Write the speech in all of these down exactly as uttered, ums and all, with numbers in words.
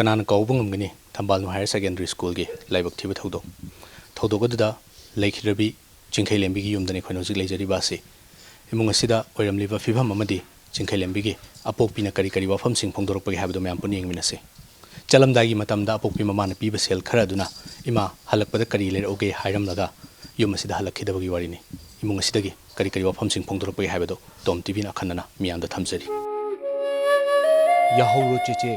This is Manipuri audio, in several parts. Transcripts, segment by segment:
ꯀꯅꯥꯅ ꯀꯥꯎꯕ ꯉꯝꯒꯅꯤ ꯊꯝꯕꯥꯜꯅꯨ ꯍꯥꯌꯔ ꯁꯦꯀꯦꯟꯗꯔꯤ ꯁ꯭ꯀꯨꯜꯒꯤ ꯂꯥꯏꯕꯛ ꯊꯤꯕ ꯊꯧꯗꯣꯛ? ꯊꯧꯗꯣꯛ ꯑꯗꯨꯗ ꯂꯩꯈꯤꯗ꯭ꯔꯕꯤ ꯆꯤꯡꯈꯩꯂꯦꯝꯕꯤꯒꯤ ꯌꯨꯝꯗꯅꯤ ꯑꯩꯈꯣꯏꯅ ꯍꯧꯖꯤꯛ ꯂꯩꯖꯔꯤꯕ ꯑꯁꯤ꯫ ꯏꯃꯨꯡ ꯑꯁꯤꯗ ꯑꯣꯏꯔꯝꯂꯤꯕ ꯐꯤꯕꯝ ꯑꯃꯗꯤ ꯆꯤꯡꯈꯩꯂꯦꯝꯕꯤꯒꯤ ꯑꯄꯣꯛꯄꯤꯅ ꯀꯔꯤ ꯀꯔꯤ ꯋꯥꯐꯝꯁꯤꯡ ꯐꯣꯡꯗꯣꯔꯛꯄꯒꯦ ꯍꯥꯏꯕꯗꯨ ꯃꯌꯥꯝ ꯄꯨꯟꯅ ꯌꯦꯡꯃꯤꯟꯅꯁꯤ꯫ ꯆꯠꯂꯝꯗꯥꯏꯒꯤ ꯃꯇꯝꯗ ꯑꯄꯣꯛꯄꯤ ꯃꯃꯥꯅ ꯄꯤꯕ ꯁꯦꯜ ꯈꯔ ꯑꯗꯨꯅ "ꯏꯃꯥ, ꯍꯜꯂꯛꯄꯗ ꯀꯔꯤ ꯂꯩꯔꯛꯎꯒꯦ?" ꯍꯥꯏꯔꯝꯂꯒ ꯌꯨꯝ ꯑꯁꯤꯗ ꯍꯜꯂꯛꯈꯤꯗꯕꯒꯤ ꯋꯥꯔꯤꯅꯤ꯫ ꯏꯃꯨꯡ ꯑꯁꯤꯗꯒꯤ ꯀꯔꯤ ꯀꯔꯤ ꯋꯥꯐꯝꯁꯤꯡ ꯐꯣꯡꯗꯣꯔꯛꯄꯒꯦ ꯍꯥꯏꯕꯗꯨ ꯇꯣꯝ ꯇꯤꯚꯤꯅ ꯑꯈꯟꯅꯅ ꯃꯤꯌꯥꯝꯗ ꯊꯝꯖꯔꯤ꯫ ꯌꯥꯍꯧꯔꯣ ꯆꯦꯆꯦ,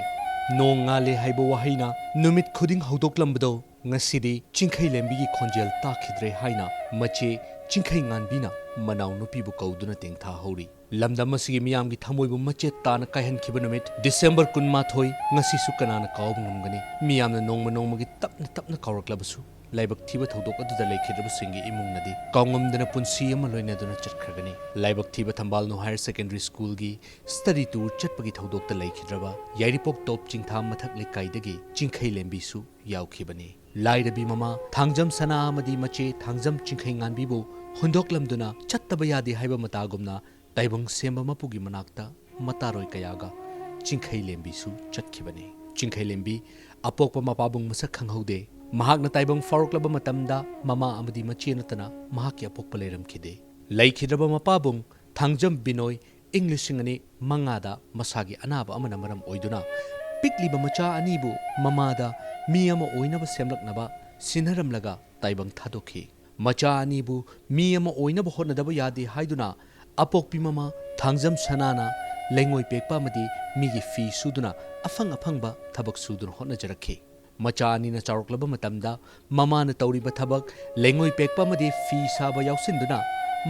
ꯅꯣꯡ ꯉꯥꯜꯂꯦ ꯍꯥꯏꯕ ꯋꯥꯍꯩꯅ ꯅꯨꯃꯤꯠ ꯈꯨꯗꯤꯡ ꯍꯧꯗꯣꯛꯂꯝꯕꯗꯣ ꯉꯁꯤꯗꯤ ꯆꯤꯡꯈꯩꯂꯦꯝꯕꯤꯒꯤ ꯈꯣꯟꯖꯦꯜ ꯇꯥꯈꯤꯗ꯭ꯔꯦ ꯍꯥꯏꯅ ꯃꯆꯦ ꯆꯤꯡꯈꯩꯉꯥꯟꯕꯤꯅ ꯃꯅꯥꯎ ꯅꯨꯄꯤꯕꯨ ꯀꯧꯗꯨꯅ ꯇꯦꯡꯊꯥꯍꯧꯔꯤ꯫ ꯂꯝꯗꯝ ꯑꯁꯤꯒꯤ ꯃꯤꯌꯥꯝꯒꯤ ꯊꯃꯣꯏꯕꯨ ꯃꯆꯦꯠ ꯇꯥꯅ ꯀꯥꯏꯍꯟꯈꯤꯕ ꯅꯨꯃꯤꯠ ꯗꯤꯁꯦꯝꯕꯔ ꯀꯨꯟꯃꯥꯊꯣꯏ ꯉꯁꯤꯁꯨ ꯀꯅꯥꯅ ꯀꯥꯎꯕ ꯉꯝꯒꯅꯤ? ꯃꯤꯌꯥꯝꯅ ꯅꯣꯡꯃ ꯅꯣꯡꯃꯒꯤ ꯇꯞꯅ ꯇꯞꯅ ꯀꯥꯎꯔꯛꯂꯕꯁꯨ, ꯂꯥꯏꯕꯛ ꯊꯤꯕ ꯊꯧꯗꯣꯛ ꯑꯗꯨꯗ ꯂꯩꯈꯤꯗ꯭ꯔꯕꯁꯤꯡꯒꯤ ꯏꯃꯨꯡꯅꯗꯤ ꯀꯥꯎꯉꯝꯗꯅ ꯄꯨꯟꯁꯤ ꯑꯃ ꯂꯣꯏꯅꯗꯨꯅ ꯆꯠꯈ꯭ꯔꯒꯅꯤ꯫ ꯂꯥꯏꯕꯛ ꯊꯤꯕ ꯊꯝꯕꯥꯜꯅꯨ ꯍꯥꯌꯔ ꯁꯦꯀꯦꯟꯗꯔꯤ ꯁ꯭ꯀꯨꯜꯒꯤ ꯁ꯭ꯇꯗꯤ ꯇꯨꯔ ꯆꯠꯄꯒꯤ ꯊꯧꯗꯣꯛꯇ ꯂꯩꯈꯤꯗ꯭ꯔꯕ ꯌꯥꯏꯔꯤꯄꯣꯛ ꯇꯣꯞ ꯆꯤꯡꯊꯥ ꯃꯊꯛ ꯂꯩꯀꯥꯏꯗꯒꯤ ꯆꯤꯡꯈꯩꯂꯦꯝꯕꯤꯁꯨ ꯌꯥꯎꯈꯤꯕꯅꯤ꯫ ꯂꯥꯏꯔꯕꯤ ꯃꯃꯥ ꯊꯥꯡꯖꯝ ꯁꯅꯥ ꯑꯃꯗꯤ ꯃꯆꯦ ꯊꯥꯡꯖꯝ ꯆꯤꯡꯈꯩꯉꯥꯟꯕꯤꯕꯨ ꯍꯨꯟꯗꯣꯛꯂꯝꯗꯨꯅ ꯆꯠꯇꯕ ꯌꯥꯗꯦ ꯍꯥꯏꯕ ꯃꯇꯥꯒꯨꯝꯅ ꯇꯥꯏꯕꯪ ꯁꯦꯝꯕ ꯃꯄꯨꯒꯤ ꯃꯅꯥꯛꯇ ꯃꯇꯥꯔꯣꯏ ꯀꯌꯥꯒ ꯆꯤꯡꯈꯩꯂꯦꯝꯕꯤꯁꯨ ꯆꯠꯈꯤꯕꯅꯤ꯫ ꯆꯤꯡꯈꯩꯂꯦꯝꯕꯤ ꯑꯄꯣꯛꯄ ꯃꯄꯥꯕꯨꯡ ꯃꯁꯛ ꯈꯪꯍꯧꯗꯦ꯫ ꯃꯍꯥꯛꯅ ꯇꯥꯏꯕꯪ ꯐꯥꯎꯔꯛꯂꯕ ꯃꯇꯝꯗ ꯃꯃꯥ ꯑꯃꯗꯤ ꯃꯆꯦ ꯅꯠꯇꯅ ꯃꯍꯥꯛꯀꯤ ꯑꯄꯣꯛꯄ ꯂꯩꯔꯝꯈꯤꯗꯦ꯫ ꯂꯩꯈꯤꯗ꯭ꯔꯕ ꯃꯄꯥꯕꯨꯡ ꯊꯥꯡꯖꯝ ꯕꯤꯅꯣꯏ ꯏꯪ ꯂꯤꯁꯤꯡ ꯑꯅꯤ ꯃꯉꯥꯗ ꯃꯁꯥꯒꯤ ꯑꯅꯥꯕ ꯑꯃꯅ ꯃꯔꯝ ꯑꯣꯏꯗꯨꯅ ꯄꯤꯛꯂꯤꯕ ꯃꯆꯥ ꯑꯅꯤꯕꯨ ꯃꯃꯥꯗ ꯃꯤ ꯑꯃ ꯑꯣꯏꯅꯕ ꯁꯦꯝꯂꯛꯅꯕ ꯁꯤꯟꯅꯔꯝꯂꯒ ꯇꯥꯏꯕꯪ ꯊꯥꯗꯣꯛꯈꯤ꯫ ꯃꯆꯥ ꯑꯅꯤꯕꯨ ꯃꯤ ꯑꯃ ꯑꯣꯏꯅꯕ ꯍꯣꯠꯅꯗꯕ ꯌꯥꯗꯦ ꯍꯥꯏꯗꯨꯅ ꯑꯄꯣꯛꯄꯤ ꯃꯃꯥ ꯊꯥꯡꯖꯝ ꯁꯅꯥꯅ ꯂꯩꯉꯣꯏ ꯄꯦꯛꯄ ꯑꯃꯗꯤ ꯃꯤꯒꯤ ꯐꯤ ꯁꯨꯗꯨꯅ ꯑꯐꯪ ꯑꯐꯪꯕ ꯊꯕꯛ ꯁꯨꯗꯨꯅ ꯍꯣꯠꯅꯖꯔꯛꯈꯤ꯫ ꯃꯆꯥ ꯑꯅꯤꯅ ꯆꯥꯎꯔꯛꯂꯕ ꯃꯇꯝꯗ ꯃꯃꯥꯅ ꯇꯧꯔꯤꯕ ꯊꯕꯛ ꯂꯩꯉꯣꯏ ꯄꯦꯛꯄ ꯑꯃꯗꯤ ꯐꯤ ꯁꯥꯕ ꯌꯥꯎꯁꯤꯟꯗꯨꯅ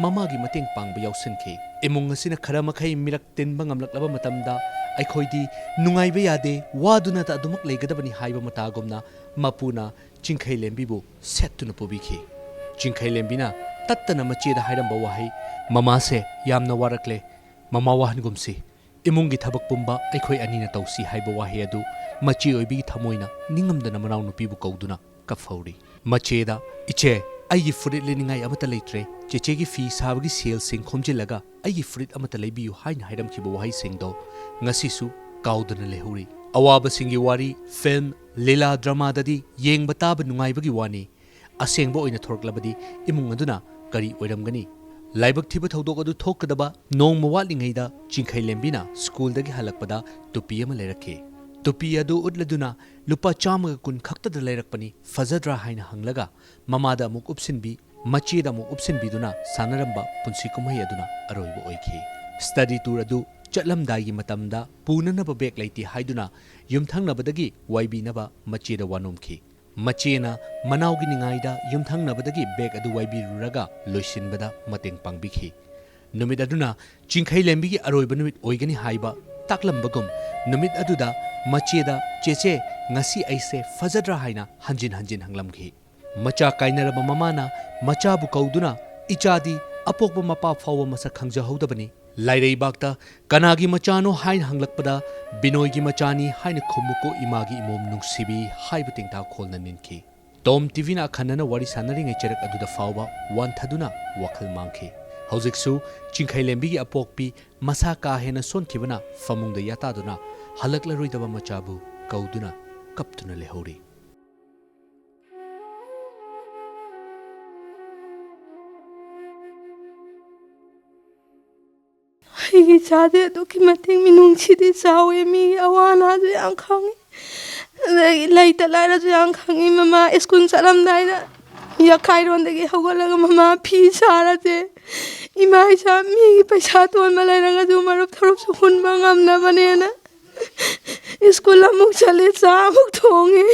ꯃꯃꯥꯒꯤ ꯃꯇꯦꯡ ꯄꯥꯡꯕ ꯌꯥꯎꯁꯤꯟꯈꯤ꯫ ꯏꯃꯨꯡ ꯑꯁꯤꯅ ꯈꯔ ꯃꯈꯩ ꯃꯤꯔꯛ ꯇꯤꯟꯕ ꯉꯝꯂꯛꯂꯕ ꯃꯇꯝꯗ ꯑꯩꯈꯣꯏꯗꯤ ꯅꯨꯡꯉꯥꯏꯕ ꯌꯥꯗꯦ, ꯋꯥꯗꯨꯅꯇ ꯑꯗꯨꯃꯛ ꯂꯩꯒꯗꯕꯅꯤ ꯍꯥꯏꯕ ꯃꯇꯥꯒꯨꯝꯅ ꯃꯄꯨꯅ ꯆꯤꯡꯈꯩꯂꯦꯝꯕꯤꯕꯨ ꯁꯦꯠꯇꯨꯅ ꯄꯨꯕꯤꯈꯤ꯫ ꯆꯤꯡꯈꯩꯂꯦꯝꯕꯤꯅ ꯇꯠꯇꯅ ꯃꯆꯦꯗ ꯍꯥꯏꯔꯝꯕ ꯋꯥꯍꯩ, "ꯃꯃꯥꯁꯦ ꯌꯥꯝꯅ ꯋꯥꯔꯛꯂꯦ, ꯃꯃꯥ ꯋꯥꯍꯟꯒꯨꯝꯁꯤ, ꯏꯃꯨꯡꯒꯤ ꯊꯕꯛ ꯄꯨꯝꯕ ꯑꯩꯈꯣꯏ ꯑꯅꯤꯅ ꯇꯧꯁꯤ" ꯍꯥꯏꯕ ꯋꯥꯍꯩ ꯑꯗꯨ ꯃꯆꯦ ꯑꯣꯏꯕꯤꯒꯤ ꯊꯃꯣꯏꯅ ꯅꯤꯡꯉꯝꯗꯅ ꯃꯅꯥꯎꯅꯨꯄꯤꯕꯨ ꯀꯧꯗꯨꯅ ꯀꯞꯐꯧꯔꯤ꯫ ꯃꯆꯦꯗ, "ꯏꯆꯦ, ꯑꯩꯒꯤ ꯐꯨꯔꯤꯠ ꯂꯤꯅꯤꯡꯉꯥꯏ ꯑꯃꯠꯇ ꯂꯩꯇ꯭ꯔꯦ, ꯆꯦꯆꯦꯒꯤ ꯐꯤ ꯁꯥꯕꯒꯤ ꯁꯦꯜꯁꯤꯡ ꯈꯣꯝꯖꯤꯜꯂꯒ ꯑꯩꯒꯤ ꯐꯨꯔꯤꯠ ꯑꯃꯠꯇ ꯂꯩꯕꯤꯌꯨ" ꯍꯥꯏꯅ ꯍꯥꯏꯔꯝꯈꯤꯕ ꯋꯥꯍꯩꯁꯤꯡꯗꯣ ꯉꯁꯤꯁꯨ ꯀꯥꯎꯗꯅ ꯂꯩꯍꯧꯔꯤ꯫ ꯑꯋꯥꯕꯁꯤꯡꯒꯤ ꯋꯥꯔꯤ ꯐꯤꯜꯝ, ꯂꯤꯂꯥ, ꯗ꯭ꯔꯃꯥꯗꯗꯤ ꯌꯦꯡꯕ ꯇꯥꯕ ꯅꯨꯡꯉꯥꯏꯕꯒꯤ ꯋꯥꯅꯤ꯫ ꯑꯁꯦꯡꯕ ꯑꯣꯏꯅ ꯊꯣꯔꯛꯂꯕꯗꯤ ꯏꯃꯨꯡ ꯑꯗꯨꯅ ꯀꯔꯤ ꯑꯣꯏꯔꯝꯒꯅꯤ? ꯂꯥꯏꯕꯛ ꯊꯤꯕ ꯊꯧꯗꯣꯛ ꯑꯗꯨ ꯊꯣꯛꯀꯗꯕ ꯅꯣꯡꯃ ꯋꯥꯠꯂꯤꯉꯩꯗ ꯆꯤꯡꯈꯩꯂꯦꯝꯕꯤꯅ ꯁ꯭ꯀꯨꯜꯗꯒꯤ ꯍꯜꯂꯛꯄꯗ ꯇꯨꯄꯤ ꯑꯃ ꯂꯩꯔꯛꯈꯤ꯫ ꯇꯨꯄꯤ ꯑꯗꯨ ꯎꯠꯂꯗꯨꯅ "ꯂꯨꯄꯥ ꯆꯥꯝꯃꯒ ꯀꯨꯟ ꯈꯛꯇꯗ ꯂꯩꯔꯛꯄꯅꯤ, ꯐꯖꯗ꯭ꯔꯥ?" ꯍꯥꯏꯅ ꯍꯪꯂꯒ ꯃꯃꯥꯗ ꯑꯃꯨꯛ ꯎꯞꯁꯤꯟꯕꯤ, ꯃꯆꯦꯗ ꯑꯃꯨꯛ ꯎꯞꯁꯤꯟꯕꯤꯗꯨꯅ ꯁꯥꯟꯅꯔꯝꯕ ꯄꯨꯟꯁꯤ ꯀꯨꯝꯍꯩ ꯑꯗꯨꯅ ꯑꯔꯣꯏꯕ ꯑꯣꯏꯈꯤ꯫ ꯁ꯭ꯇꯗꯤ ꯇꯨꯔ ꯑꯗꯨ ꯆꯠꯂꯝꯗꯥꯏꯒꯤ ꯃꯇꯝꯗ ꯄꯨꯅꯅꯕ ꯕꯦꯒ ꯂꯩꯇꯦ ꯍꯥꯏꯗꯨꯅ ꯌꯨꯝꯊꯪꯅꯕꯗꯒꯤ ꯋꯥꯏꯕꯤꯅꯕ ꯃꯆꯦꯗ ꯋꯥꯅꯣꯝꯈꯤ꯫ ꯃꯆꯦꯅ ꯃꯅꯥꯎꯒꯤ ꯅꯤꯡꯉꯥꯏꯗ ꯌꯨꯝꯊꯪꯅꯕꯗꯒꯤ ꯕꯦꯒ ꯑꯗꯨ ꯋꯥꯏꯕꯤꯔꯨꯔꯒ ꯂꯣꯏꯁꯤꯟꯕꯗ ꯃꯇꯦꯡ ꯄꯥꯡꯕꯤꯈꯤ꯫ ꯅꯨꯃꯤꯠ ꯑꯗꯨꯅ ꯆꯤꯡꯈꯩꯂꯦꯝꯕꯤꯒꯤ ꯑꯔꯣꯏꯕ ꯅꯨꯃꯤꯠ ꯑꯣꯏꯒꯅꯤ ꯍꯥꯏꯕ ꯇꯥꯛꯂꯝꯕꯒꯨꯝ, ꯅꯨꯃꯤꯠ ꯑꯗꯨꯗ ꯃꯆꯦꯗ, "ꯆꯦꯆꯦ, ꯉꯁꯤ ꯑꯩꯁꯦ ꯐꯖꯗ꯭ꯔꯥ?" ꯍꯥꯏꯅ ꯍꯟꯖꯤꯟ ꯍꯟꯖꯤꯟ ꯍꯪꯂꯝꯈꯤ꯫ ꯃꯆꯥ ꯀꯥꯏꯅꯔꯕ ꯃꯃꯥꯅ ꯃꯆꯥꯕꯨ ꯀꯧꯗꯨꯅ, "ꯏꯆꯥꯗꯤ ꯑꯄꯣꯛꯄ ꯃꯄꯥ ꯐꯥꯎꯕ ꯃꯁꯛ ꯈꯪꯖꯍꯧꯗꯕꯅꯤ꯫ ꯂꯥꯏꯔꯩꯕꯥꯛꯇ ꯀꯅꯥꯒꯤ ꯃꯆꯥꯅꯣ?" ꯍꯥꯏꯅ ꯍꯪꯂꯛꯄꯗ, "ꯕꯤꯅꯣꯏꯒꯤ ꯃꯆꯥꯅꯤ" ꯍꯥꯏꯅ ꯈꯨꯝꯃꯨꯀꯣ ꯏꯃꯥꯒꯤ ꯏꯃꯣꯝ ꯅꯨꯡꯁꯤꯕꯤ ꯍꯥꯏꯕ ꯇꯦꯡꯊꯥ ꯈꯣꯜꯅ ꯅꯤꯟꯈꯤ꯫ ꯇꯣꯝ ꯇꯤꯚꯤꯅ ꯑꯈꯟꯅꯅ ꯋꯥꯔꯤ ꯁꯥꯟꯅꯔꯤꯉꯩ ꯆꯩꯔꯛ ꯑꯗꯨꯗ ꯐꯥꯎꯕ ꯋꯥꯟꯊꯗꯨꯅ ꯋꯥꯈꯜ ꯃꯥꯡꯈꯤ꯫ ꯍꯧꯖꯤꯛꯁꯨ ꯆꯤꯡꯈꯩꯂꯦꯝꯕꯤꯒꯤ ꯑꯄꯣꯛꯄꯤ ꯃꯁꯥ ꯀꯥ ꯍꯦꯟꯅ ꯁꯣꯟꯈꯤꯕꯅ ꯐꯃꯨꯡꯗ ꯌꯥꯇꯥꯗꯨꯅ ꯍꯜꯂꯛꯂꯔꯣꯏꯗꯕ ꯃꯆꯥꯕꯨ ꯀꯧꯗꯨꯅ ꯀꯞꯇꯨꯅ ꯂꯩꯍꯧꯔꯤ꯫ ꯑꯩꯒꯤ ꯏꯆꯥꯗꯤ ꯑꯗꯨꯛꯀꯤ ꯃꯇꯤꯛ ꯃꯤꯅꯨꯡꯁꯤꯗꯤ ꯆꯥꯎꯋꯦ, ꯃꯤꯒꯤ ꯑꯋꯥ ꯑꯅꯥꯁꯨ ꯌꯥꯝ ꯈꯪꯉꯤ, ꯑꯗꯒꯤ ꯂꯩꯇ ꯂꯥꯏꯔꯁꯨ ꯌꯥꯝ ꯈꯪꯉꯤ꯫ ꯃꯃꯥ ꯁ꯭ꯀꯨꯜ ꯆꯠꯂꯝꯗꯥꯏꯗ ꯌꯥꯈꯥꯏꯔꯣꯟꯗꯒꯤ ꯍꯧꯒꯠꯂꯒ ꯃꯃꯥ ꯐꯤ ꯁꯥꯔꯁꯦ, ꯏꯃꯥ ꯏꯆꯥ ꯃꯤꯒꯤ ꯄꯩꯁꯥ ꯇꯣꯟꯕ ꯂꯩꯔꯒꯁꯨ ꯃꯔꯨꯞ ꯊꯔꯨꯞꯁꯨ ꯍꯨꯟꯕ ꯉꯝꯅꯕꯅꯦꯅ ꯁ꯭ꯀꯨꯜ ꯑꯃꯨꯛ ꯆꯠꯂꯦ, ꯆꯥ ꯑꯃꯨꯛ ꯊꯣꯡꯉꯦ꯫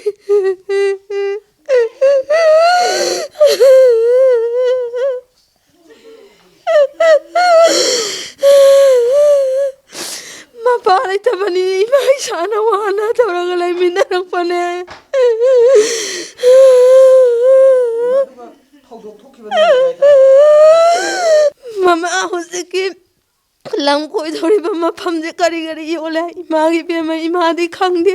ꯃꯄꯥ ꯂꯩꯇꯕꯅꯤ, ꯏꯃꯥ ꯏꯆꯥꯅ ꯋꯥꯅ ꯇꯧꯔꯒ ꯂꯩꯃꯤꯟꯅꯔꯛꯄꯅꯦ꯫ ꯃꯃꯥ ꯍꯧꯖꯤꯛꯀꯤ ꯂꯝ ꯀꯣꯏꯗꯧꯔꯤꯕ ꯃꯐꯝꯁꯦ ꯀꯔꯤ ꯀꯔꯤ ꯌꯣꯜꯂꯦ? ꯏꯃꯥꯒꯤ ꯏꯕꯦꯝꯃ, ꯏꯃꯥꯗꯤ ꯈꯪꯗꯦ꯫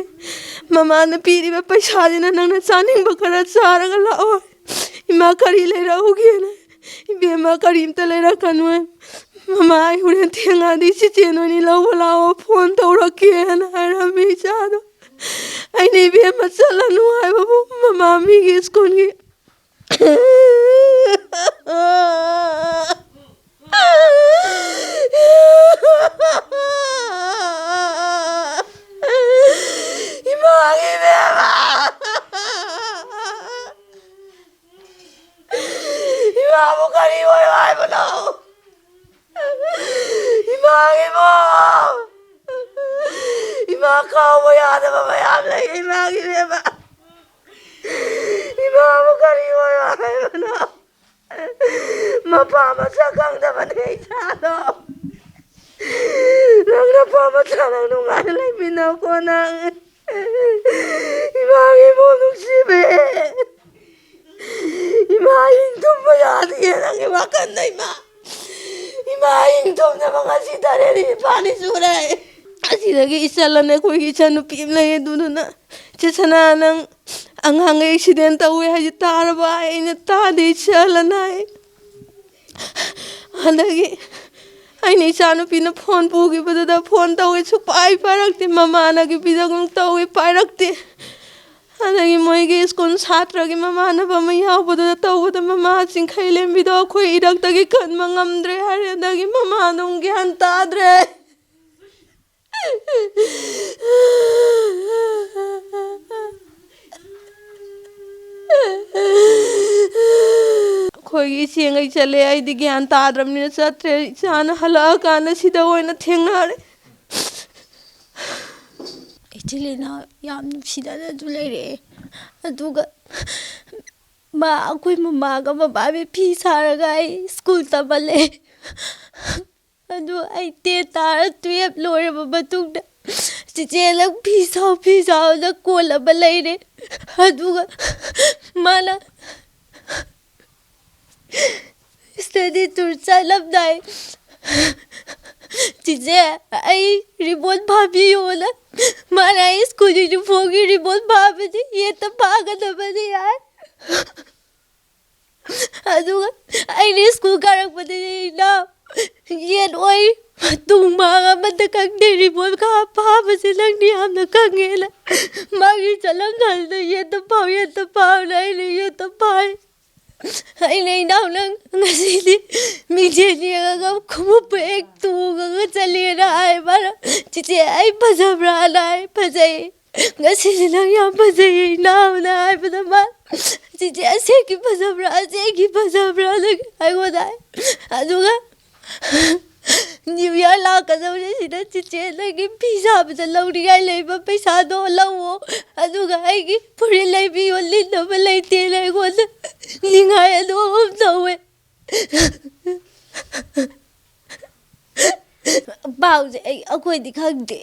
ꯃꯃꯥꯅ ꯄꯤꯔꯤꯕ ꯄꯩꯁꯥꯁꯤꯅ ꯅꯪꯅ ꯆꯥꯅꯤꯡꯕ ꯈꯔ ꯆꯥꯔꯒ ꯂꯥꯛꯑꯣ꯫ ꯏꯃꯥ ꯀꯔꯤ ꯂꯩꯔꯛꯎꯒꯦꯅ? ꯏꯕꯦꯝꯃ, ꯀꯔꯤꯝꯇ ꯂꯩꯔꯛꯀꯅꯨ꯫ "ꯃꯃꯥ, ꯑꯩ ꯍꯣꯔꯦꯟ ꯊꯦꯡꯉꯛꯑꯗꯤ ꯆꯦꯆꯦ ꯅꯣꯏꯅꯤ ꯂꯧꯕ ꯂꯥꯛꯑꯣ, ꯐꯣꯟ ꯇꯧꯔꯛꯀꯦꯅ" ꯍꯥꯏꯔꯝꯃꯤ ꯏꯆꯥꯗꯣ꯫ ꯑꯩꯅ "ꯏꯕꯦꯝꯃ ꯆꯠꯂꯅꯨ" ꯍꯥꯏꯕꯕꯨ ꯃꯃꯥ ꯃꯤꯒꯤ ꯁ꯭ꯀꯨꯜꯒꯤ ꯏꯃꯥꯒꯤ ꯏꯕꯦꯝꯃ! ꯏꯃꯥꯕꯨ ꯀꯔꯤ ꯑꯣꯏꯌꯣ ꯍꯥꯏꯕꯅꯣ? ꯏꯃꯥꯒꯤꯕꯨ! ꯏꯃꯥ ꯀꯥꯎꯕ ꯌꯥꯗꯕ ꯃꯌꯥꯝ ꯂꯩ ꯏꯃꯥꯒꯤ ꯏꯕꯦꯝꯃ꯫ ꯏꯃꯥꯕꯨ ꯀꯔꯤ ꯑꯣꯏꯌꯣ ꯍꯥꯏꯕꯅꯣ? ꯃꯄꯥ ꯃꯁꯛ ꯈꯪꯗꯕꯅꯦ ꯏꯆꯥꯗꯣ꯫ ꯅꯪ ꯅꯄꯥ ꯃꯆꯥ ꯅꯪ ꯅꯨꯡꯉꯥꯏꯅ ꯂꯩꯃꯤꯟꯅꯧꯀꯣ ꯅꯪ꯫ ꯏꯃꯥꯒꯤ ꯏꯕꯨꯡ ꯅꯨꯡꯁꯤꯕꯤ꯫ ꯏꯃꯥ ꯏꯪ ꯊꯨꯝꯕ ꯌꯥꯗꯤꯌꯦ ꯅꯪꯒꯤ ꯋꯥꯈꯜꯗ ꯏꯃꯥ꯫ ꯏꯃꯥ ꯏꯪ ꯊꯨꯝꯗꯕ ꯉꯁꯤ ꯇꯔꯦꯠ ꯅꯤꯄꯥꯜꯅꯤ ꯁꯨꯔꯦ꯫ ꯑꯁꯤꯗꯒꯤ ꯏꯆꯜ ꯑꯅ ꯑꯩꯈꯣꯏꯒꯤ ꯏꯆꯟꯅꯨꯄꯤ ꯑꯃ ꯂꯩꯌꯦ, ꯑꯗꯨꯗꯨꯅ "ꯆꯦ ꯁꯅꯥ, ꯅꯪ ꯑꯉꯥꯡꯒꯩ ꯑꯦꯛꯁꯤꯗꯦꯟ ꯇꯧꯋꯦ ꯍꯥꯏꯁꯦ ꯇꯥꯔꯕ?" ꯑꯩꯅ "ꯇꯥꯗꯦ ꯏꯆꯜ" ꯑꯅ ꯍꯥꯏ꯫ ꯑꯗꯒꯤ ꯑꯩꯅ ꯏꯆꯥꯅꯨꯄꯤꯅ ꯐꯣꯟ ꯄꯨꯈꯤꯕꯗꯨꯗ ꯐꯣꯟ ꯇꯧꯋꯦ, ꯁꯨꯛꯄꯥꯏ ꯄꯥꯏꯔꯛꯇꯦ꯫ ꯃꯃꯥꯟꯅꯕꯤꯗ ꯑꯃꯨꯛ ꯇꯧꯋꯦ, ꯄꯥꯏꯔꯛꯇꯦ꯫ ꯑꯗꯒꯤ ꯃꯣꯏꯒꯤ ꯁ꯭ꯀꯨꯜ ꯁꯥꯇ꯭ꯔꯒꯤ ꯃꯃꯥꯟꯅꯕ ꯑꯃ ꯌꯥꯎꯕꯗꯨꯗ ꯇꯧꯕꯗ ꯃꯃꯥ ꯆꯤꯡꯈꯩ ꯂꯦꯝꯕꯤꯗꯣ ꯑꯩꯈꯣꯏ ꯏꯔꯛꯇꯒꯤ ꯀꯟꯕ ꯉꯝꯗ꯭ꯔꯦ ꯍꯥꯏꯔꯦ꯫ ꯑꯗꯒꯤ ꯃꯃꯥꯗꯣ ꯑꯃꯨꯛ ꯒ꯭ꯌꯥꯟ ꯇꯥꯗ꯭ꯔꯦ꯫ ꯑꯩꯈꯣꯏꯒꯤ ꯏꯆꯦꯉꯩ ꯆꯠꯂꯦ, ꯑꯩꯗꯤ ꯒ꯭ꯌꯥꯟ ꯇꯥꯗ꯭ꯔꯕꯅꯤꯅ ꯆꯠꯇ꯭ꯔꯦ꯫ ꯏꯆꯥꯅ ꯍꯜꯂꯛꯑꯀꯥꯟꯗ ꯁꯤꯗ ꯑꯣꯏꯅ ꯊꯦꯡꯅꯔꯦ꯫ ꯏꯆꯤꯜ ꯏꯅꯥꯎ ꯌꯥꯝ ꯅꯨꯡꯁꯤꯅꯅꯁꯨ ꯂꯩꯔꯛꯑꯦ꯫ ꯑꯗꯨꯒ ꯃꯥ, ꯑꯩꯈꯣꯏ ꯃꯃꯥꯒ ꯃꯕꯥꯅꯤ ꯐꯤ ꯁꯥꯔꯒ ꯑꯩ ꯁ꯭ꯀꯨꯜ ꯇꯝꯍꯜꯂꯦ꯫ ꯑꯗꯨ ꯑꯩ ꯇꯦꯟ ꯇꯥꯔ ꯇꯨꯌꯦꯜꯞ ꯂꯣꯏꯔꯕ ꯃꯇꯨꯡꯗ ꯆꯤꯆꯦ ꯅꯪ ꯐꯤ ꯁꯥꯎ, ꯐꯤ ꯁꯥꯎꯅ ꯀꯣꯜ ꯑꯃ ꯂꯩꯔꯦ꯫ ꯑꯗꯨꯒ ꯃꯥꯅ ꯁ꯭ꯇꯗꯤ ꯇꯨꯔ ꯆꯠꯂꯝꯗꯥꯏ ꯆꯤꯆꯦ ꯑꯩ ꯔꯤꯕꯣꯟ ꯐꯥꯕꯤꯌꯣꯅ, ꯃꯥꯅ ꯑꯩ ꯁ꯭ꯀꯨꯜ ꯌꯨꯅꯤꯐꯣꯔꯝꯒꯤ ꯔꯤꯕꯣꯟ ꯐꯥꯕꯗꯤ ꯌꯦꯠꯇ ꯐꯥꯒꯗꯕꯅꯤ ꯍꯥꯏ꯫ ꯑꯗꯨꯒ ꯑꯩꯅ ꯁ꯭ꯀꯨꯜ ꯀꯥꯔꯛꯄꯗꯗꯤ ꯏꯅꯥꯎ ꯌꯦꯟ ꯑꯣꯏ, ꯃꯇꯨꯡ ꯃꯥꯡ ꯑꯃꯠꯇ ꯈꯪꯗꯦ꯫ ꯔꯤꯃꯣꯠ ꯈꯥ ꯐꯥꯕꯁꯦ ꯅꯪꯗꯤ ꯌꯥꯝꯅ ꯈꯪꯉꯦꯅ꯫ ꯃꯥꯒꯤ ꯆꯠꯂꯝꯗꯥꯏꯗ "ꯌꯦꯠꯇ ꯐꯥꯎ, ꯌꯦꯠꯇ ꯐꯥꯎꯅ" ꯑꯩꯅ ꯌꯦꯠꯇ ꯐꯥꯏ꯫ ꯑꯩꯅ "ꯏꯅꯥꯎ, ꯅꯪ ꯉꯁꯤꯗꯤ ꯃꯤꯡꯁꯦꯜ ꯌꯦꯡꯉꯒ ꯈꯣꯡꯎꯞ ꯍꯦꯛ ꯇꯣꯡꯉꯒ ꯆꯠꯂꯦꯅ" ꯍꯥꯏ꯫ ꯃꯥꯅ "ꯆꯤꯆꯦ, ꯑꯩ ꯐꯖꯕ꯭ꯔꯥꯅ?" ꯍꯥꯏ꯫ "ꯐꯖꯩ꯫ ꯉꯁꯤꯗꯤ ꯅꯪ ꯌꯥꯝ ꯐꯖꯩꯌꯦ ꯏꯅꯥꯎꯅ" ꯍꯥꯏꯕꯗ ꯃꯥ "ꯆꯤꯆꯦ, ꯑꯁꯦꯡꯀꯤ ꯐꯖꯕ꯭ꯔꯥ, ꯑꯁꯦꯡꯀꯤ ꯐꯖꯕ꯭ꯔꯥꯅ?" ꯑꯩꯉꯣꯟꯗ ꯍꯥꯏ꯫ ꯑꯗꯨꯒ "ꯅ꯭ꯌꯨ ꯏꯌꯥꯔ ꯂꯥꯛꯀꯗꯧꯔꯦ, ꯁꯤꯗ ꯆꯤꯆꯦ ꯅꯪꯒꯤ ꯐꯤ ꯁꯥꯕꯗ ꯂꯧꯅꯤꯡꯉꯥꯏ ꯂꯩꯕ ꯄꯩꯁꯥꯗꯣ ꯂꯧꯋꯣ, ꯑꯗꯨꯒ ꯑꯩꯒꯤ ꯐꯨꯔꯤꯠ ꯂꯩꯕꯤꯌꯣ, ꯂꯤꯠꯅꯕ ꯂꯩꯇꯦꯅ" ꯑꯩꯉꯣꯟꯗ ꯅꯤꯡꯉꯥꯏ ꯑꯗꯨꯝ ꯇꯧꯋꯦ꯫ ꯄꯥꯎꯁꯦ ꯑꯩ, ꯑꯩꯈꯣꯏꯗꯤ ꯈꯪꯗꯦ꯫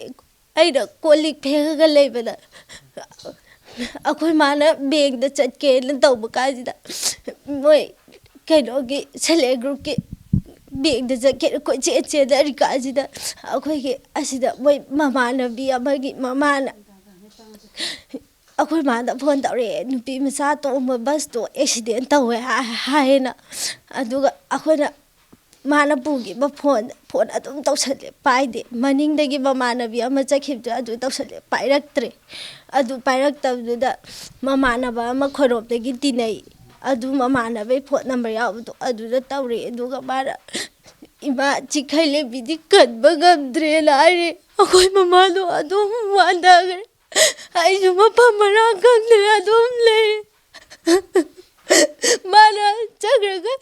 ꯑꯩꯅ ꯀꯣꯜ ꯂꯤꯛ ꯐꯦꯡꯉꯒ ꯂꯩꯕꯗ ꯑꯩꯈꯣꯏ ꯃꯥꯅ ꯕꯦꯡꯗ ꯆꯠꯀꯦꯅ ꯇꯧꯕ ꯀꯥꯟꯁꯤꯗ, ꯃꯣꯏ ꯀꯩꯅꯣꯒꯤ ꯁꯦꯜꯐ ꯍꯦꯜꯞ ꯒ꯭ꯔꯨꯞꯀꯤ ꯕꯦꯡꯗ ꯆꯠꯀꯦꯅ ꯀꯣꯏꯆꯦꯟ ꯆꯦꯟꯅꯔꯤ ꯀꯥꯟꯁꯤꯗ, ꯑꯩꯈꯣꯏꯒꯤ ꯑꯁꯤꯗ ꯃꯣꯏ ꯃꯃꯥꯟꯅꯕꯤ ꯑꯃꯒꯤ ꯃꯃꯥꯅ ꯑꯩꯈꯣꯏ ꯃꯥꯗ ꯐꯣꯟ ꯇꯧꯔꯛꯑꯦ, "ꯅꯨꯄꯤ ꯃꯆꯥ ꯇꯣꯡꯕ ꯕꯁꯇꯣ ꯑꯦꯛꯁꯤꯗꯦꯟ ꯇꯧꯋꯦ" ꯍꯥꯏ-, ꯍꯥꯏꯌꯦꯅ꯫ ꯑꯗꯨꯒ ꯑꯩꯈꯣꯏꯅ, ꯃꯥꯅ ꯄꯨꯈꯤꯕ ꯐꯣꯟ, ꯐꯣꯟ ꯑꯗꯨꯝ ꯇꯧꯁꯜꯂꯦ, ꯄꯥꯏꯗꯦ꯫ ꯃꯅꯤꯡꯗꯒꯤ ꯃꯃꯥꯟꯅꯕꯤ ꯑꯃ ꯆꯠꯈꯤꯕꯗꯣ ꯑꯗꯨ ꯇꯧꯁꯜꯂꯦ, ꯄꯥꯏꯔꯛꯇ꯭ꯔꯦ꯫ ꯑꯗꯨ ꯄꯥꯏꯔꯛꯇꯕꯗꯨꯗ ꯃꯃꯥꯟꯅꯕ ꯑꯃ ꯈꯣꯏꯔꯣꯝꯗꯒꯤ ꯇꯤꯟꯅꯩ, ꯑꯗꯨ ꯃꯃꯥꯟꯅꯕꯩ ꯐꯣꯟ ꯅꯝꯕꯔ ꯌꯥꯎꯕꯗꯣ ꯑꯗꯨꯗ ꯇꯧꯔꯦ꯫ ꯑꯗꯨꯒ ꯃꯥꯅ, "ꯏꯃꯥ, ꯆꯤꯈꯩ ꯂꯦꯝꯕꯤꯗꯤ ꯀꯟꯕ ꯉꯝꯗ꯭ꯔꯦꯅ" ꯍꯥꯏꯔꯦ꯫ ꯑꯩꯈꯣꯏ ꯃꯃꯥꯗꯣ ꯑꯗꯨꯝ ꯋꯥꯟꯊꯈ꯭ꯔꯦ꯫ ꯑꯩꯁꯨ ꯃꯐꯝ ꯃꯔꯥꯡ ꯈꯪꯗꯅ ꯑꯗꯨꯝ ꯂꯩ꯫ ꯃꯥꯅ ꯆꯠꯈ꯭ꯔꯒ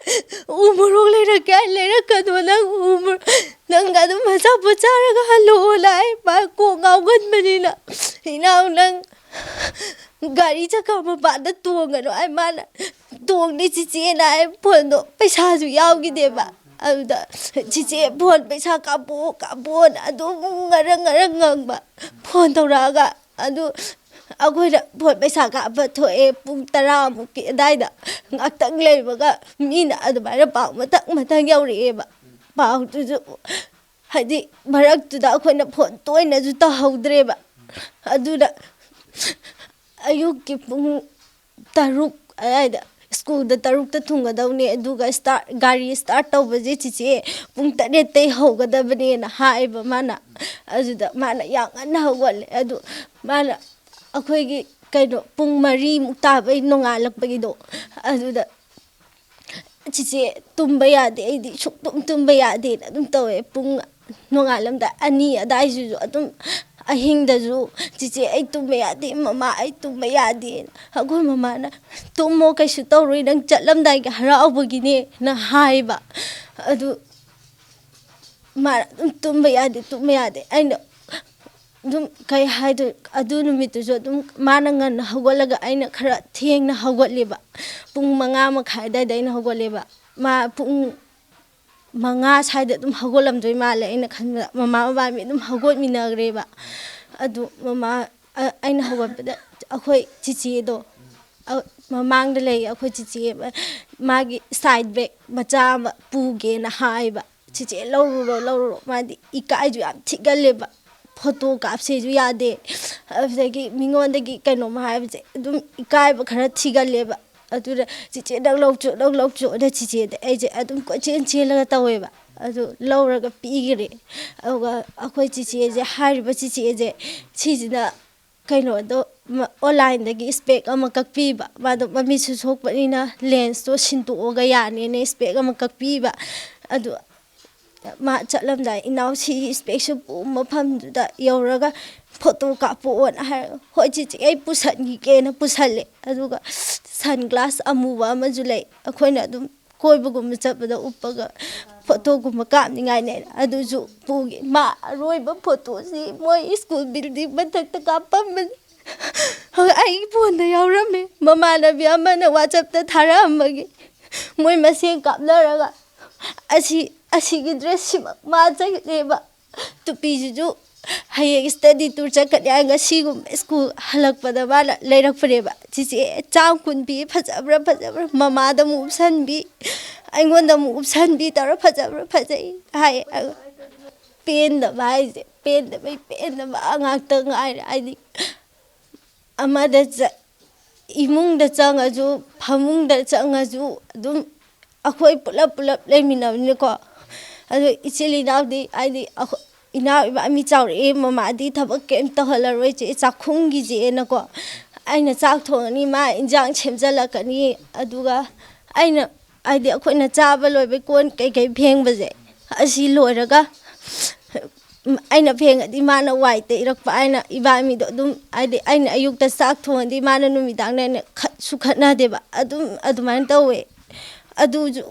"ꯎ ꯃꯣꯔꯣꯛ ꯂꯩꯔꯛꯀꯦ ꯍꯥꯏ, ꯂꯩꯔꯛꯀꯅꯣ, ꯅꯪ ꯎ ꯃꯣꯔꯣꯛ, ꯅꯪ ꯑꯗꯨꯝ ꯑꯆꯥꯄꯣꯠ ꯆꯥꯔꯒ ꯍꯜꯂꯛꯑꯣ" ꯂꯥꯛꯑꯦ꯫ ꯃꯥ ꯀꯣꯛ ꯉꯥꯎꯒꯟꯕꯅꯤꯅ, "ꯏꯅꯥꯎ, ꯅꯪ ꯒꯥꯔꯤ ꯆꯀꯥ ꯃꯄꯥꯟꯗ ꯇꯣꯡꯒꯅꯨ" ꯍꯥꯏ꯫ ꯃꯥꯅ "ꯇꯣꯡꯗꯦ ꯆꯤꯆꯦꯅ" ꯍꯥꯏ꯫ ꯐꯣꯟꯗꯣ ꯄꯩꯁꯥꯁꯨ ꯌꯥꯎꯈꯤꯗꯦꯕ꯫ ꯑꯗꯨꯗ "ꯆꯤꯆꯦ, ꯐꯣꯟ ꯄꯩꯁꯥ ꯀꯥꯞꯄꯛꯑꯣ, ꯀꯥꯞꯄꯛꯑꯣꯅ" ꯑꯗꯨꯝ ꯉꯔꯪ ꯉꯔꯪ ꯉꯪꯕ꯫ ꯐꯣꯟ ꯇꯧꯔꯛꯑꯒ ꯑꯗꯨ ꯑꯩꯈꯣꯏꯅ ꯐꯣꯟ ꯄꯩꯁꯥ ꯀꯥꯞꯄ ꯊꯣꯛꯑꯦ ꯄꯨꯡ ꯇꯔꯥꯃꯨꯛꯀꯤ ꯑꯗꯥꯏꯗ꯫ ꯉꯥꯛꯇꯪ ꯂꯩꯕꯒ ꯃꯤꯅ ꯑꯗꯨꯃꯥꯏꯅ ꯄꯥꯎ ꯃꯊꯪ ꯃꯊꯪ ꯌꯧꯔꯛꯑꯦꯕ꯫ ꯄꯥꯎꯗꯨꯁꯨ ꯍꯥꯏꯗꯤ ꯃꯔꯛꯇꯨꯗ ꯑꯩꯈꯣꯏꯅ ꯐꯣꯟ ꯇꯣꯏꯅꯁꯨ ꯇꯧꯍꯧꯗ꯭ꯔꯦꯕ꯫ ꯑꯗꯨꯅ ꯑꯌꯨꯛꯀꯤ ꯄꯨꯡ ꯇꯔꯨꯛ ꯑꯗꯥꯏꯗ ꯁ꯭ꯀꯨꯜꯗ ꯇꯔꯨꯛꯇ ꯊꯨꯡꯒꯗꯧꯅꯦ, ꯑꯗꯨꯒ ꯁ꯭ꯇꯥꯔꯠ, ꯒꯥꯔꯤ ꯁ꯭ꯇꯥꯔꯠ ꯇꯧꯕꯁꯦ ꯆꯤꯆꯦ ꯄꯨꯡ ꯇꯔꯦꯠꯇꯩ ꯍꯧꯒꯗꯕꯅꯦꯅ ꯍꯥꯏꯌꯦꯕ ꯃꯥꯅ꯫ ꯑꯗꯨꯗ ꯃꯥꯅ ꯌꯥꯝ ꯉꯟꯅ ꯍꯧꯒꯠꯂꯦ꯫ ꯑꯗꯨ ꯃꯥꯅ ꯑꯩꯈꯣꯏꯒꯤ ꯀꯩꯅꯣ ꯄꯨꯡ ꯃꯔꯤꯃꯨꯛ ꯇꯥꯕꯩ ꯅꯣꯡꯉꯥꯜꯂꯛꯄꯒꯤꯗꯣ, ꯑꯗꯨꯗ "ꯆꯤꯆꯦ, ꯇꯨꯝꯕ ꯌꯥꯗꯦ, ꯑꯩꯗꯤ ꯁꯨꯛꯇꯨꯝ ꯇꯨꯝꯕ ꯌꯥꯗꯦꯅ" ꯑꯗꯨꯝ ꯇꯧꯋꯦ꯫ ꯄꯨꯡ ꯅꯣꯡꯉꯥꯜꯂꯝꯗꯥꯏ ꯑꯅꯤ ꯑꯗꯥꯏꯁꯤꯁꯨ ꯑꯗꯨꯝ ꯑꯍꯤꯡꯗꯁꯨ, "ꯆꯤꯆꯦ, ꯑꯩ ꯇꯨꯝꯕ ꯌꯥꯗꯦ, ꯃꯃꯥ, ꯑꯩ ꯇꯨꯝꯕ ꯌꯥꯗꯦꯅ" ꯑꯩꯈꯣꯏ ꯃꯃꯥꯅ, "ꯇꯨꯝꯃꯣ, ꯀꯩꯁꯨ ꯇꯧꯔꯣꯏ, ꯅꯪ ꯆꯠꯂꯝꯗꯥꯏꯒꯤ ꯍꯔꯥꯎꯕꯒꯤꯅꯦꯅ" ꯍꯥꯏꯕ꯫ ꯑꯗꯨ ꯃꯥꯅ ꯑꯗꯨꯝ "ꯇꯨꯝꯕ ꯌꯥꯗꯦ, ꯇꯨꯝꯕ ꯌꯥꯗꯦ"꯫ ꯑꯩꯅ ꯑꯗꯨꯝ ꯀꯩ ꯍꯥꯏꯗꯣꯏ, ꯑꯗꯨ ꯅꯨꯃꯤꯠꯇꯨꯁꯨ ꯑꯗꯨꯝ ꯃꯥꯅ ꯉꯟꯅ ꯍꯧꯒꯠꯂꯒ ꯑꯩꯅ ꯈꯔ ꯊꯦꯡꯅ ꯍꯧꯒꯠꯂꯦꯕ꯫ ꯄꯨꯡ ꯃꯉꯥ ꯃꯈꯥꯏ ꯑꯗꯥꯏꯗ ꯑꯩꯅ ꯍꯧꯒꯠꯂꯦꯕ꯫ ꯃꯥ ꯄꯨꯡ ꯃꯉꯥ ꯁ꯭ꯋꯥꯏꯗ ꯑꯗꯨꯝ ꯍꯧꯒꯠꯂꯝꯗꯣꯏ ꯃꯥꯜꯂꯦ ꯑꯩꯅ ꯈꯟꯕꯗ꯫ ꯃꯃꯥ ꯃꯕꯥꯅꯤ ꯑꯗꯨꯝ ꯍꯧꯒꯠꯃꯤꯟꯅꯈ꯭ꯔꯦꯕ꯫ ꯑꯗꯨ ꯃꯃꯥ, ꯑ-, ꯑꯩꯅ ꯍꯧꯒꯠꯄꯗ ꯑꯩꯈꯣꯏ ꯆꯤꯆꯦꯗꯣ, ꯑ, ꯃꯃꯥꯡꯗ ꯂꯩ, ꯑꯩꯈꯣꯏ ꯆꯤꯆꯦ ꯑꯃ, ꯃꯥꯒꯤ ꯁꯥꯏꯠ ꯕꯦꯛ ꯃꯆꯥ ꯑꯃ ꯄꯨꯒꯦꯅ ꯍꯥꯏꯕ꯫ "ꯆꯤꯆꯦ, ꯂꯧꯔꯨꯔꯣ, ꯂꯧꯔꯨꯔꯣ"꯫ ꯃꯥꯗꯤ ꯏꯀꯥꯏꯁꯨ ꯌꯥꯝ ꯊꯤꯒꯜꯂꯦꯕ, ꯐꯣꯇꯣ ꯀꯥꯞꯁꯦꯁꯨ ꯌꯥꯗꯦ꯫ ꯑꯗꯨꯗꯒꯤ ꯃꯤꯉꯣꯟꯗꯒꯤ ꯀꯩꯅꯣꯝ ꯍꯥꯏꯕꯁꯦ ꯑꯗꯨꯝ ꯏꯀꯥꯏꯕ ꯈꯔ ꯊꯤꯒꯜꯂꯦꯕ꯫ ꯑꯗꯨꯅ "ꯆꯤꯆꯦ, ꯅꯪ ꯂꯧꯆꯣ, ꯅꯪ ꯂꯧꯆꯣꯅ" ꯆꯤꯆꯦꯗ ꯑꯩꯁꯦ ꯑꯗꯨꯝ ꯀꯣꯏꯆꯦꯟ ꯆꯦꯜꯂꯒ ꯇꯧꯋꯦꯕ꯫ ꯑꯗꯨ ꯂꯧꯔꯒ ꯄꯤꯈꯔꯦ꯫ ꯑꯗꯨꯒ ꯑꯩꯈꯣꯏ ꯆꯤꯆꯦꯁꯦ, ꯍꯥꯏꯔꯤꯕ ꯆꯤꯆꯦꯁꯦ, ꯁꯤꯁꯤꯅ ꯀꯩꯅꯣꯗꯣ, ꯃ-, ꯑꯣꯟꯂꯥꯏꯟꯗꯒꯤ ꯏꯁꯄꯦꯛ ꯑꯃ ꯀꯛꯄꯤꯕ꯫ ꯃꯥꯗꯣ ꯃꯃꯤꯠꯁꯨ ꯁꯣꯛꯄꯅꯤꯅ ꯂꯦꯟꯁꯇꯣ ꯁꯤꯟꯗꯣꯛꯑꯒ ꯌꯥꯅꯦꯅ ꯏꯁꯄꯦꯛ ꯑꯃ ꯀꯛꯄꯤꯕ꯫ ꯑꯗꯨ ꯃꯥ ꯆꯠꯂꯝꯗꯥꯏ, "ꯏꯅꯥꯎ, ꯁꯤꯒꯤ ꯏꯁꯄꯦꯛꯁꯨ ꯄꯨ-, ꯃꯐꯝꯗꯨꯗ ꯌꯧꯔꯒ ꯐꯣꯇꯣ ꯀꯥꯞꯄꯛꯑꯣꯅ" ꯍꯥꯏꯔꯒ, "ꯍꯣꯏ ꯆꯤꯆꯦ, ꯑꯩ ꯄꯨꯁꯟꯈꯤꯒꯦꯅ" ꯄꯨꯁꯜꯂꯦ꯫ ꯑꯗꯨꯒ ꯁꯟ ꯒ꯭ꯂꯥꯁ ꯑꯃꯨꯕ ꯑꯃꯁꯨ ꯂꯩ, ꯑꯩꯈꯣꯏꯅ ꯑꯗꯨꯝ ꯀꯣꯏꯕꯒꯨꯝꯕ ꯆꯠꯄꯗ ꯎꯞꯄꯒ ꯐꯣꯇꯣꯒꯨꯝꯕ ꯀꯥꯞꯅꯤꯡꯉꯥꯏꯅꯦꯅ ꯑꯗꯨꯁꯨ ꯄꯨꯈꯤ꯫ ꯃꯥ ꯑꯔꯣꯏꯕ ꯐꯣꯇꯣꯁꯤ ꯃꯣꯏ ꯁ꯭ꯀꯨꯜ ꯕꯤꯜꯗꯤꯡ ꯃꯊꯛꯇ ꯀꯥꯞꯄꯝꯕꯅꯤ꯫ ꯑꯩꯒꯤ ꯐꯣꯟꯗ ꯌꯥꯎꯔꯝꯃꯦ꯫ ꯃꯃꯥꯟꯅꯕꯤ ꯑꯃꯅ ꯋꯥꯆꯞꯇ ꯊꯥꯔꯛꯑꯝꯕꯒꯤ ꯃꯣꯏ ꯃꯁꯦꯟ ꯀꯥꯞꯅꯔꯒ ꯑꯁꯤ, ꯑꯁꯤꯒꯤ ꯗ꯭ꯔꯦꯁꯁꯤꯃꯛ ꯃꯥ ꯆꯠꯂꯦꯕ꯫ ꯇꯨꯄꯤꯁꯤꯁꯨ ꯍꯌꯦꯡ ꯁ꯭ꯇꯗꯤ ꯇꯨꯔ ꯆꯠꯀꯅꯤ ꯍꯥꯏ, ꯉꯁꯤꯒꯨꯝꯕ ꯁ꯭ꯀꯨꯜ ꯍꯜꯂꯛꯄꯗ ꯃꯥꯅ ꯂꯩꯔꯛꯄꯅꯦꯕ꯫ "ꯆꯤꯆꯦ, ꯆꯥꯝ ꯀꯨꯟ ꯄꯤ, ꯐꯖꯕ꯭ꯔꯥ, ꯐꯖꯕ꯭ꯔꯥ?" ꯃꯃꯥꯗ ꯑꯃꯨꯛ ꯎꯞꯁꯟꯕꯤ, ꯑꯩꯉꯣꯟꯗ ꯑꯃꯨꯛ ꯎꯞꯁꯟꯕꯤ ꯇꯧꯔ "ꯐꯖꯕ꯭ꯔꯥ, ꯐꯖꯩ" ꯍꯥꯏ꯫ ꯑꯗꯣ ꯄꯦꯟꯗꯕ ꯍꯥꯏꯁꯦ, ꯄꯦꯟꯗꯕꯩ ꯄꯦꯟꯗꯕ ꯉꯥꯛꯇ ꯉꯥꯏꯔꯦ꯫ ꯍꯥꯏꯗꯤ ꯑꯃꯗ ꯆꯠ-, ꯏꯃꯨꯡꯗ ꯆꯪꯉꯁꯨ, ꯐꯃꯨꯡꯗ ꯆꯪꯉꯁꯨ ꯑꯗꯨꯝ ꯑꯩꯈꯣꯏ ꯄꯨꯂꯞ ꯄꯨꯂꯞ ꯂꯩꯃꯤꯟꯅꯕꯅꯤꯅꯀꯣ꯫ ꯑꯗꯣ ꯏꯆꯤꯜ ꯏꯅꯥꯎꯗꯤ, ꯍꯥꯏꯗꯤ ꯑꯩꯈꯣꯏ ꯏꯅꯥꯎ ꯏꯕꯥꯅꯤ ꯆꯥꯎꯔꯛꯑꯦ, ꯃꯃꯥꯗꯤ ꯊꯕꯛ ꯀꯩꯝ ꯇꯧꯍꯜꯂꯔꯣꯏ ꯆꯦ, ꯆꯥꯛꯈꯨꯝꯒꯤꯁꯦꯅꯀꯣ꯫ ꯑꯩꯅ ꯆꯥꯛ ꯊꯣꯡꯉꯅꯤ, ꯃꯥ ꯏꯟꯖꯥꯡ ꯁꯦꯝꯖꯜꯂꯛꯀꯅꯤ꯫ ꯑꯗꯨꯒ ꯑꯩꯅ, ꯍꯥꯏꯗꯤ ꯑꯩꯈꯣꯏꯅ ꯆꯥꯕ ꯂꯣꯏꯕꯩ ꯀꯣꯟ ꯀꯩꯀꯩ ꯐꯦꯡꯕꯁꯦ, ꯑꯁꯤ ꯂꯣꯏꯔꯒ ꯑꯩꯅ ꯐꯦꯡꯉꯗꯤ ꯃꯥꯅ ꯋꯥꯏ ꯇꯩꯔꯛꯄ ꯍꯥꯏꯅ ꯏꯕꯥꯅꯤꯗꯣ ꯑꯗꯨꯝ, ꯍꯥꯏꯗꯤ ꯑꯩꯅ ꯑꯌꯨꯛꯇ ꯆꯥꯛ ꯊꯣꯡꯉꯗꯤ ꯃꯥꯅ ꯅꯨꯃꯤꯗꯥꯡꯅ ꯑꯩꯅ ꯈꯠꯁꯨ ꯈꯠꯅꯗꯦꯕ꯫ ꯑꯗꯨꯝ ꯑꯗꯨꯃꯥꯏꯅ ꯇꯧꯋꯦ꯫ ꯑꯗꯨꯁꯨ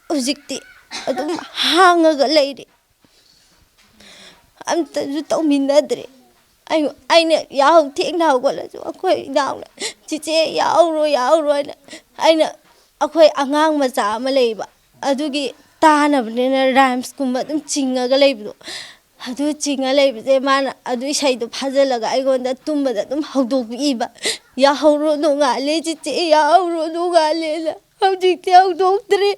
ꯍꯧꯖꯤꯛꯇꯤ ꯑꯗꯨꯝ ꯍꯥꯡꯉꯒ ꯂꯩꯔꯤ꯫ ꯑꯝꯇꯁꯨ ꯇꯧꯃꯤꯟꯅꯗ꯭ꯔꯦ꯫ ꯑꯩ-, ꯑꯩꯅ ꯌꯥꯍꯧ ꯊꯦꯡꯅ ꯍꯧꯒꯠꯂꯁꯨ ꯑꯩꯈꯣꯏ ꯏꯅꯥꯎꯅ, "ꯆꯤꯆꯦ ꯌꯥꯎꯔꯣ, ꯌꯥꯎꯔꯣ" ꯍꯥꯏꯅ꯫ ꯑꯩꯅ, ꯑꯩꯈꯣꯏ ꯑꯉꯥꯡ ꯃꯆꯥ ꯑꯃ ꯂꯩꯕ, ꯑꯗꯨꯒꯤ ꯇꯥꯅꯕꯅꯤꯅ ꯔꯥꯏꯝꯁꯀꯨꯝꯕ ꯑꯗꯨꯝ ꯆꯤꯡꯉꯒ ꯂꯩꯕꯗꯣ, ꯑꯗꯨ ꯆꯤꯡꯉ ꯂꯩꯕꯁꯦ ꯃꯥꯅ ꯑꯗꯨ ꯏꯁꯩꯗꯣ ꯐꯥꯖꯤꯜꯂꯒ ꯑꯩꯉꯣꯟꯗ ꯇꯨꯝꯕꯗ ꯑꯗꯨꯝ ꯍꯧꯗꯣꯛꯄꯤꯕ꯫ "ꯌꯥꯍꯧꯔꯣ ꯅꯣꯡꯉꯥꯜꯂꯦ ꯆꯤꯆꯦ, ꯌꯥꯍꯧꯔꯣ ꯅꯣꯡꯉꯥꯜꯂꯦꯅ"꯫ ꯍꯧꯖꯤꯛꯇꯤ ꯍꯧꯗꯣꯛꯇ꯭ꯔꯦ꯫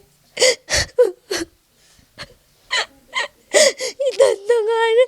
ꯏꯊꯟꯇ ꯉꯥꯏꯔꯦ꯫